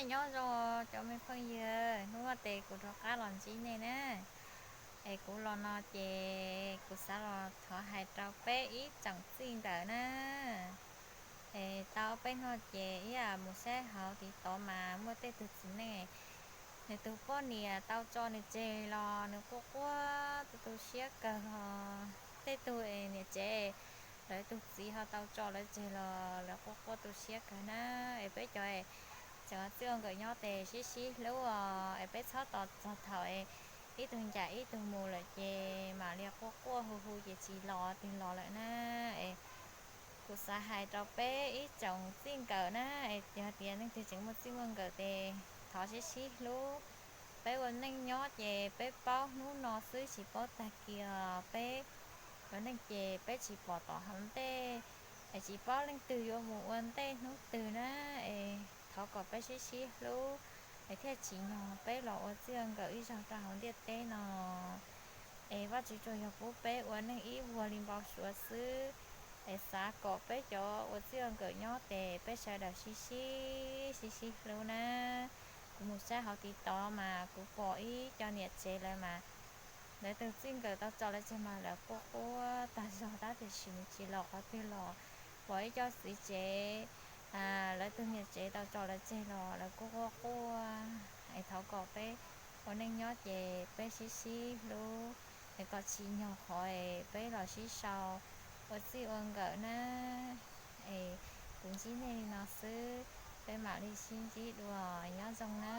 Nyob zoo cov me phooj ywg, hnub no ces kuv rov qab los ntsib nej na. Es kuv los no ces kuv xav los thov hais rau peb ib tsoom txij nkawm na. Es tau peb hnub ces ib yam mus saib hauv TikTok mas muaj tej tug txiv neej, nws tus poj niam tau tso nws tseg los nws quaj quaj tu tu siab kawg los tej tug es niam tsev, lawv tug txiv ho tau tso lawv tseg los lawv quaj quaj tu siab kawg na. Es peb cov tseem txij ua nkawm nyob ces sib sib hlub os, es peb txhob tos txog thaum es ib tug ncaim ib tug mus lawm ces mam li quaj quaj hu hu ces tsis los twg los lawm na. Es kuv xav hais rau peb ib tsoom txij nkawm na, es yog tias leej twg tseem muaj txij muaj nkawm ces thov sib sib hlub. Peb ua neej nyob ces peb paub hnub no xwb tsis paub tag kis os. Peb ua neej ces peb tsis pom tom hauv ntej, es tsis paub leej twg yuav mus ua ntej hnub twg na. Es thov kom peb sib sib hlub, es thiaj tsim nyog peb los ua txij ua nkawm ib zaug rau hauv ntiaj teb no. Es Vajtswv tsuas yog pub peb ua neej ib vuag li npau suav xwb, es xav kom peb cov ua txij ua nkawm nyob ces peb sawv daws sib sib sib sib hlub na. Kuv mus saib hauv TikTok mas kuv pom ib co niam tsev lawv mas lawv tus txij nkawm tau tso lawv tseg mas lawv quaj quaj tag zog tab tiam sis nws tsis los qhov twg los. Pom ib co txiv tsev, lawv tus niam tsev tau tso lawv tseg los lawv kuj quaj quaj. Es thov kom peb ua neej nyob ces peb sib sib hlub, es kom tsim nyog qhov es peb los sib sau ua txij ua nkawm na. Es kuv ntsib nej li no xwb, peb mam li sib ntsib dua, nyob zoo na.